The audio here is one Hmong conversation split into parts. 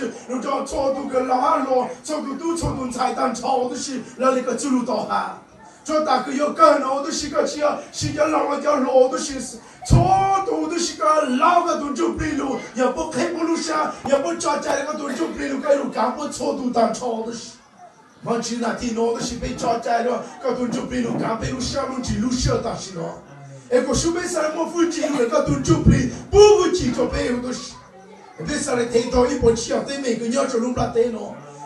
nws nrog txhua tus kws laus hab hluas, txhua tus tub txhua tus ntxhais tag nrho huv tib si lawv le koj txuj lug tau has. Tsuas tas kws yuav kawg no huv tib si koj tsis yog siv cov laus los cov hluas huv tib si, txhua tus huv tib si koj laub koj tus ntsuj plig lug, yog puab qheb puab lub sab, yog puab tso cai le koj tus ntsuj plig lug, koj lug kaav puab txhua tus tag nrho huv tib si. Vaajtswv, nas this no huv tib si peb tso cai rua koj tus ntsuj plig lug kaav peb lub sab lub ntsws lub sij hawm tam sim no. Es kuas sub peb xaav le muaj fwj chim lug le koj tus ntsuj plig pub fwj chim rua peb huv tib si. Peb xaav le thev tau ib puas tsib yaam teeb meem kws nyob rua lub nplaj teb no.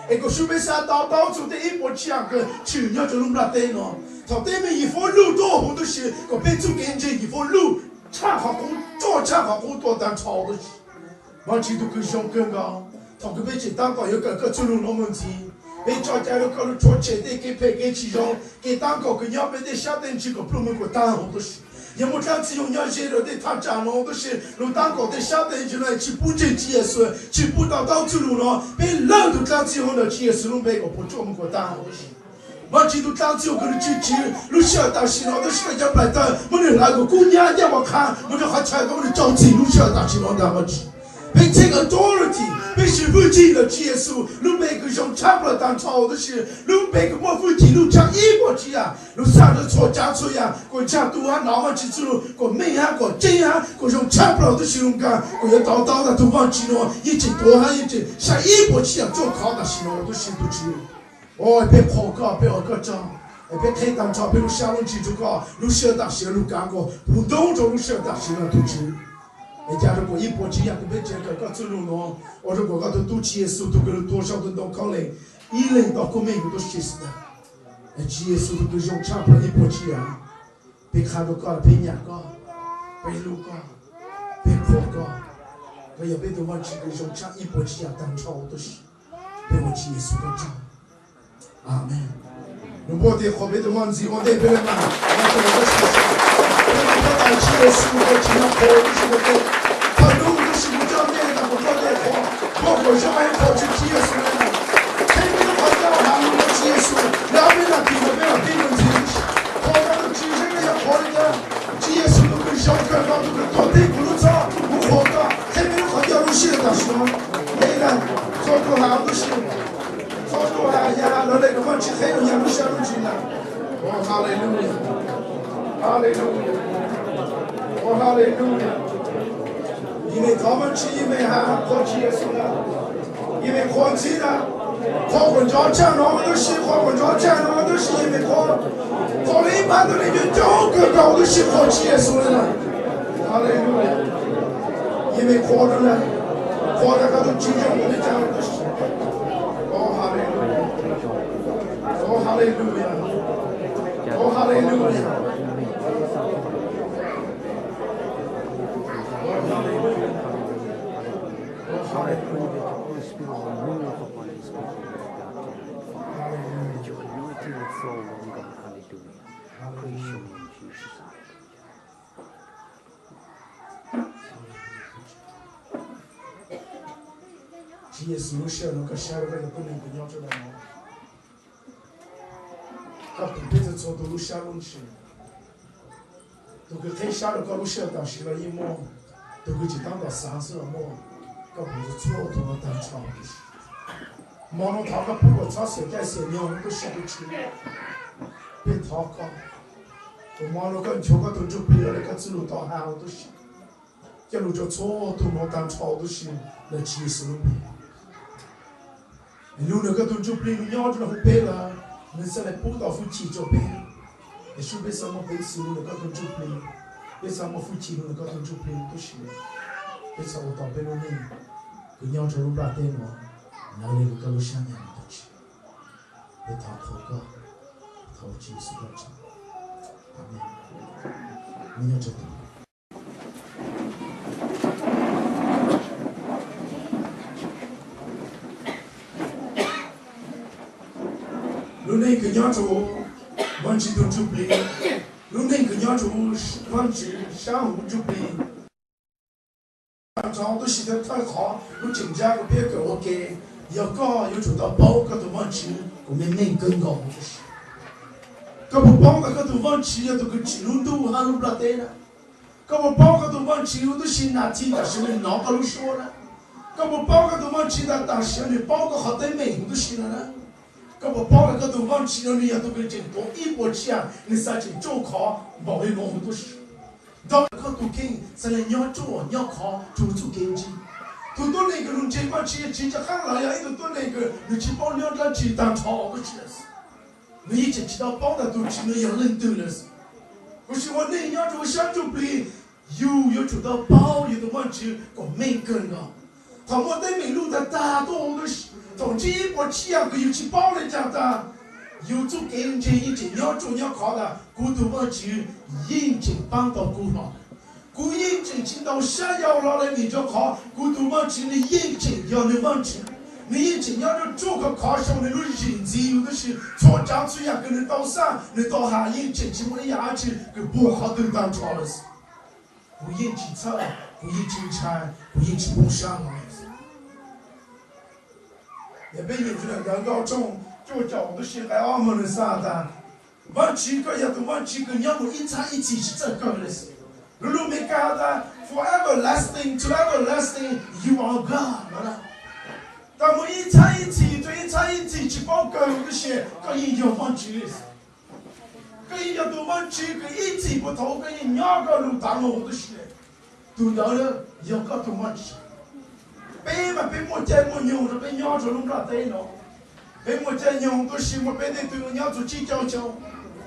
Es kuas sub peb xaav to taub txug tej ib puas tsib yaam kws tshwm nyob rua lub nplaj teb no. Thaus teeb meem Yim Foob luj tuaj huv tib si, kuas peb txuj kev ntseeg Yim Foob luj tshaj qhov qub, roj tshaj qhov qub tuaj tag nrho huv tib si. Vaajtswv tus kws zoo kawg nkaus, thaus kws peb tseem taab tom yuav kawm koj txuj lug nuav moog ntxiv, peb tso cai rua koj lug rhuav tshem tej kev phem kev tsi zoo, kev taab kaum kws nyob peb tej sab tej ntsws kom pluag moog kuas taag huv tib si. Yog muaj dlaab txig yoog nyob ze rua tej thaj tsam no huv tib si, lug taab kaum tej sab tej ntsws no tsi pub ntseeg Tswv Yexus, tsi pub to taub txuj lug no, peb lawv tug dlaab txig yoog ntawm Tswv Yexus lub npe kom puas tsuaj moog kuas taag huv tib si. Vaajtswv tus dlaab txig yoog kws nws tswv tswv lub sij hawm tam sim no huv tib si, koj cov nplaim tawg muab nwg hlawv kuas kub nyab ncaaj mos qha moog rua qhov chaw, koj muab nwg tso txim lub sij hawm tam sim no ntag Vaajtswv. Peb take authority, peb siv fwj chim ntawm Tswv Yexus lub npe kws zoo tshaj plaws tag nrho huv tib si, lub npe kws muaj fwj chim luj tshaj ib puas tsib yaam, lug xaj rua txhua tsaav txhua yaam, kuas ntsaag tu hab nov Vaajtswv txuj lug, kuas meej hab kuas tseeb hab kuas zoo tshaj plaws huv tib si lug nkaag, kuas yuav to taub tas tug Vaajtswv nuav yeej tseem tuav hab yeej tseem saib ib puas tsib yaam tsuaj khov tam sim no huv tib si tug Tswv. Peb qhuas koj, peb ua koj tsaug, peb qheb taag nrho peb lub sab lub ntsws rua koj, lub sij hawm tam sim lug kaav kuas puv ntoob rua lub sij hawm tam sim no tug Tswv. Es ca rua kuas ib puas tsib yaam kws peb tseem kawm koj txuj lug nuav, ua rua kuas koj tug tub Tswv Yexus tug kws lug tuag sau tug ntoo khaub leeg ib leeg tau kuj meej huv tib si. Tswv Yexus tug kws zoo tshaj plaws ib puas tsib yaam, peb qha rua koj, peb nyam koj, peb hlub koj, peb qhuas koj. Koj yog peb tug Vaajtswv kws zoo tshaj ib puas tsib yaam taag nrho huv tib si. Peb ua Tswv Yexus koj tsaug. Amees. Lug npuaj tes qhuas peb tug moj ntxiv ua ntej peb le mas, peb ua Tswv Yexus koj tsi nyob qhuas huv tib si, koj tug tub huv tib si kws coj ntej tas kuas npuaj tes qhuas, npuaj kuas zoo heev qhuas Tswv Yexus le mas. Qheb peb lub qhov ncauj has lug rua Tswv Yexus, le ob peb nas this no peb mam pib lug ntxiv. Qhuas koj tug Tswv saib koj yuav qhuas le caag. Tswv Yexus tug kws zoo kawg nkaus, tug kws tuag plig kuv lub txhab, kuv qhuas koj. Qheb peb lub qhov ncauj lub sij hawm tam sim no, le na, txhua tug has huv tib si, txhua tug has yog has lawv le kuv Vaajtswv qheb lug nyag lub sab lub ntsws na. Haleluya, haleluya, haleluya. Yog mej thov Vaajtswv, yog mej has qhuas Tswv Yexus na, yog mej qhuas ntxiv na, qhuas kuas nrov tshaj no huv tib si, qhuas kuas nrov tshaj no huv tib si, yog mej qhuas, qhuas le ib pab tuab neeg coob coob kawg nkaus huv tib si qhuas Tswv Yexus le na. Haleluya. Yog mej qhuas rua na, qhuas tas koj tug Tswv zoo le caag huv tib si. O haleluya, o haleluya, o haleluya. Tswv Yexus, lub sij hawm no koj saib rua koj cov tuab neeg kws nyob tsua ntawm no, koj pum peb txhua txhua tug lub sab lub ntsws. Tug kws qheb sab rua koj lub sij hawm tam sim los yeej muaj, tug kws tseem taab tom xaav xwb los muaj, koj pum txhua txhua tug no taag nrho huv tib si. Mo no thov koj pub kuas txhob xiam caij xiam nyoog huv tib si tug Tswv. Peb thov koj, kuas mo no koj nchuav koj tug ntsuj plig le koj txuj lug tau has huv tib si, coj lug rua txhua tug no taag nrho huv tib si, le Tswv Yexus lub npe. Es lug ntawm koj tug ntsuj plig lug nyob rua huv peb lawm, nwg xaav le pub tau fwj chim rua peb. Es sub peb xaav muaj peev xwm lug ntawm koj tug ntsuj plig, peb xaav muaj fwj chim lug ntawm koj tug ntsuj plig huv tib si. Peb xaav ua tau peb lub neej kws nyob rua lub nplaj teb no, nyob le koj lub sab nyam tug Tswv. Peb thov qhuas koj, thov Tswv Yexus koj tsaug. Amees. Lub neej kws nyob rua Vaajtswv tug ntsuj plig, lub neej kws nyob rua Vaajtswv sab huv ntsuj plig, taag nrho huv tib si. Thawj qhov lub tseem ntsab kws peb kawm ua ke, yog koj yuav tsum tau paub koj tug Vaajtswv kuas meej meej kawg nkaus huv tib si. Koj puas paub tas koj tug Vaajtswv yog tug kws tsim lub ntuj hab lub nplaj teb na? Koj puas paub koj tug Vaajtswv huv tib si, nas this tam sim nwg nov koj lub suab na? Koj puas paub koj tus Vajtswv tas tam sim no nws paub koj qhov teeb meem huv tib si no na? Koj puas paub tas koj tus Vajtswv no nws yog tus kws tseem tuav ib puas tsiaj, nws xav tseem tsuj khov npaum li no huv tib si? Ntau koj tus kheej xav li nyob tsuj nyob khov rua txuj kev ntseeg. Tus tuab neeg kws lug ntseeg Vajtswv tsis nco qab los yog ib tug tuab neeg kws nws tsis paub nyob dlaab tsi taag nrho huv tib si. Nws yeej tseem tsis tau paub tas tus Tswv nws yog leej twg lawm. Kuv sim ua neej nyob rua sab ntsuj plig, yus yuav tsum tau paub yus tus Vajtswv kom meej kawg nkaus. Thaum muaj teeb meem luj tag tag tuaj huv tib si, thaum ntsib ib puas tsiaj kws yus tsis paub le caag tas, yus txuj kev ntseeg yeej tseem nyob tsuj nyob khov tas kuv tus Vajtswv yeej tseem paab tau kuv hlo. Kuv yeej tseem tsis ntaus sab yau hlo le vim rua qhov kuv tus Vajtswv nws yeej tseem yog nws Vajtswv. Nws yeej tseem nyob rua tsuj khov khov sau nws lub zim ntxiv huv tib si. Txhua tsaav txhua yaam kws nws tau xaj nws tau has yeej tseem tsis muaj ib yaam dlaab tsi kws puag qhov twg taag nrho lawm. Kuv yeej tsis txhawj, kuv yeej tsis ntshai, kuv yeej tsis poob sab hlo. Yog peb nyeem ntawv Nkauj tshooj cuaj caum huv tib si nqe ob moog nws xav tas, Vajtswv koj yog tus Vajtswv kws nyob mus ib txhab ib txhis tsis txawj kawg le. Lub lub Meskas has tas, for everlasting to everlasting you are God no. Tau mus ib txhab ib txhis rua ib txhab ib txhis tsis paub kawg huv tib si koj yeej yog Vajtswv. Koj yeej yog tus Vajtswv kws ib txhis puag thaum koj yeej nyob koj lug taag lug huv tib si. Tus ntawd yog koj tus Vajtswv. Peb mas peb muaj caij muaj nyoog rua peb nyob rua lub nplaj teb no. Peb muaj caij nyoog huv tib si, muaj peb tej tug nyob txug tsib caug xyoo,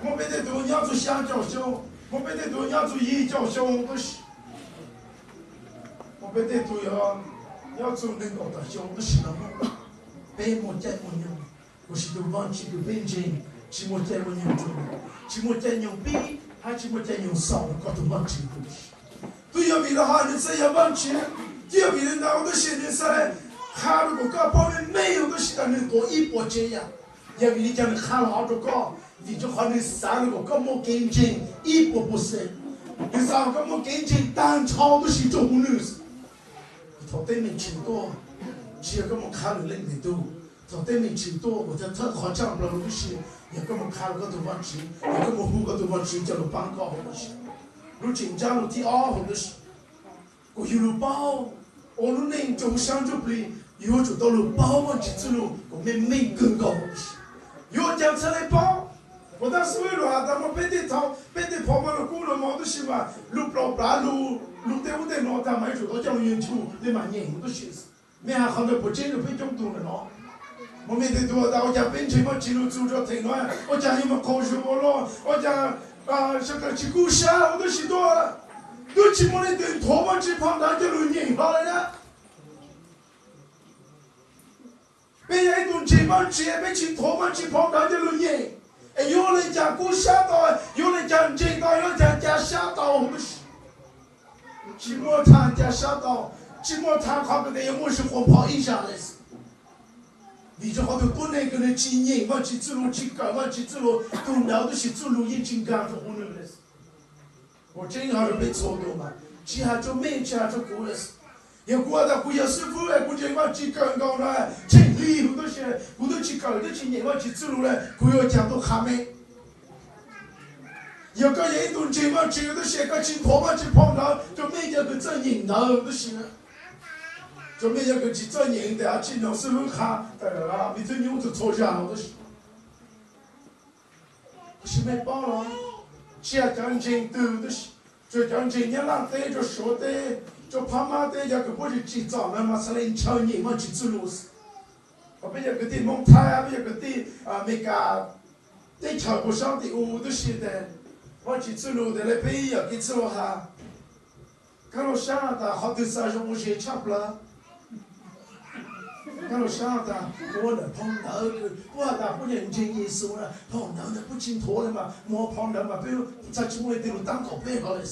muaj peb tej tug nyob txug xyaa caum xyoo, muaj peb tej tug nyob txug yim caum xyoo huv tib si, muaj peb tej tug yog nyob txug neeg nkaum tawm xyoo huv tib si no. Peb muaj caij muaj nyoog, tab sis tus Vajtswv kws peb ntseeg tsis muaj caij muaj nyoog rua, tsis muaj caij nyoog pib hab tsis muaj caij nyoog xaus rua koj tus Vajtswv huv tib si. Twb yog vim lub hais nws xav yog Vajtswv, twb yog vim le ntawd huv tib si nws xav qha rua kom koj paub meej meej huv tib si tas nws tuav ib puas tsav yam. Yog vim li cas nws qha los rua koj? Vim rua qhov nws xav rua kom koj muaj kev ntseeg ib puas puas xees. Nws xav kom koj muaj kev ntseeg taag nrho huv tib si rua huv nws. Thaum teeb meem tshwm tuaj, tsis yog koj mus qha lwm leej lwm tug. Thaum teeb meem tshwm tuaj, kuv thawj thawj qhov tshaj plaws huv tib si, yog koj mus qha rua koj tus Vajtswv, yog koj mus hu koj tus Vajtswv coj lug paab koj huv tib si. Lub tseem ntsab lug thib ob huv tib si, kom yug lug paub ua lub neej rua huv sab ntsuj plig, yuav tsum tau lug paub Vajtswv txuj lug kom meej meej kawg nkaus huv tib si. Yuav ua caag txhad le paub? Puas tab xub lug has tas muaj peb tej thaum peb tej phov maj lug kub lug moog huv tib si mas lug plaub plav lug tej ub tej no tag mas yuav tsum tau coj lug yuav nchuj le mas nyeem huv tib si. Mej has qhov ntawd puas tseeb rua peb coob tug ntawm no? Muaj mej tej tug tas ua caag peb ntseeg Vajtswv lug txug rua theem no, ua caag yuav moog qaug zug ua luaj, ua caag sawv daws tsis kub sab huv tib si tuaj, twb tsis muaj leej twg nthuav Vajtswv phau ntawv coj lug nyeem hlo le na. Peb yog ib tug ntseeg Vajtswv, peb tsis nthuav Vajtswv phau ntawv coj lug nyeem, es yuav ua le caag kub sab tau, yuav ua le caag ntseeg tau, yuav ua le caag ca sab tau? Tsis muaj thaaj ca sab tau, tsis muaj thaaj qhov kws tas yuav muaj sug quas phom ib zag le. Vim rua qhov tug tuab neeg kws nws tsis nyeem Vajtswv txuj lug, tsis kawm Vajtswv txuj lug, tug ntawd tab sis txuj lug yeej tsis nkaag rua huv nws le. Kuv tseeb has rua peb txhua tug mas, tsis has rua mej, tsis has rua kuv le. Yog kuv has tas kuv yog xib fwb es kuv ntseeg Vajtswv kawg nkaus na, tsheej hli huv tib si, kuv twb tsis kawm twb tsis nyeem Vajtswv txuj lug le, kuv yuav ua caag tuaj qha mej? Yog koj yog ib tug ntseeg Vajtswv tab sis koj tsis nthuav Vajtswv phau ntawv, rua mej cov kws txawj nyeem ntawv tab sis, rua mej cov kws tsis txawj nyeem tes ab tsi no xib fwb qha, me thwb nyub txhua txhua zag no tab sis, tab sis mej paub los, tsis has cov ntseeg twg tab sis, tsuas cov ntseeg Nyab Laj teb, rua Suav teb, rua Phab Mab teb, cov kws puab tsis tsim txom na mas xaav le ntshaw nyeem Vajtswv txuj lug. Ho peb cov kwv tij Hmoob Thaib, peb cov kwv tij Amelikas, teb chaws puag sab tim u tib si tes, Vajtswv txuj lug tes le peb yam kev txuj lug has. Kab laug sab has tas qhov twg xa zoo ua zes tshaj plawg. Kab laug sab has tas ua ntawm phau ntawv kws puab has tas puab yog ntseeg Yexus na, phau ntawv ntawd puab tsis nthuav le mas, muaj phau ntawd mas peb txhaj tsis muaj leej twg lug taab kaum peb hlo le.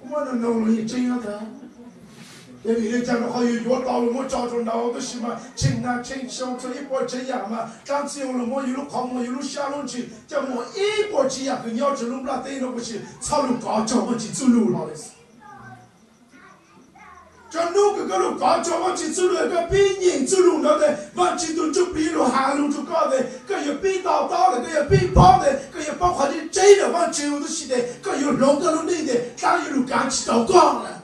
Muab nug nug lug yeej tseeb tag. Yog vim le caag rua qhov yus yuav tau lug muab tso rua ntawd tab sis mas tsheej nag tsheej xyoo txhua ib puas tsav yam mas dlaab tsi lug muab yus lub qhov muag, yus lub sab lub ntsws coj muag ib puas tsav yam kws nyob rua lub nplaj teb no tab sis txhob lug kov tsog Vajtswv txuj lug hlo le. Tso nub kws koj lug kov tsog Vajtswv txuj lug, koj pib nyeem txuj lug ntawd tes Vajtswv tug Ntsuj Plig lug has lug rua koj tes koj yuav pib to taub tes koj yuav pib paub tes koj yuav paub qhov tseeb tseeb ntawm Vajtswv huv tib si tes koj yuav hloov koj lub neej tes dlaab yuav lug kaav tsis tau koj le.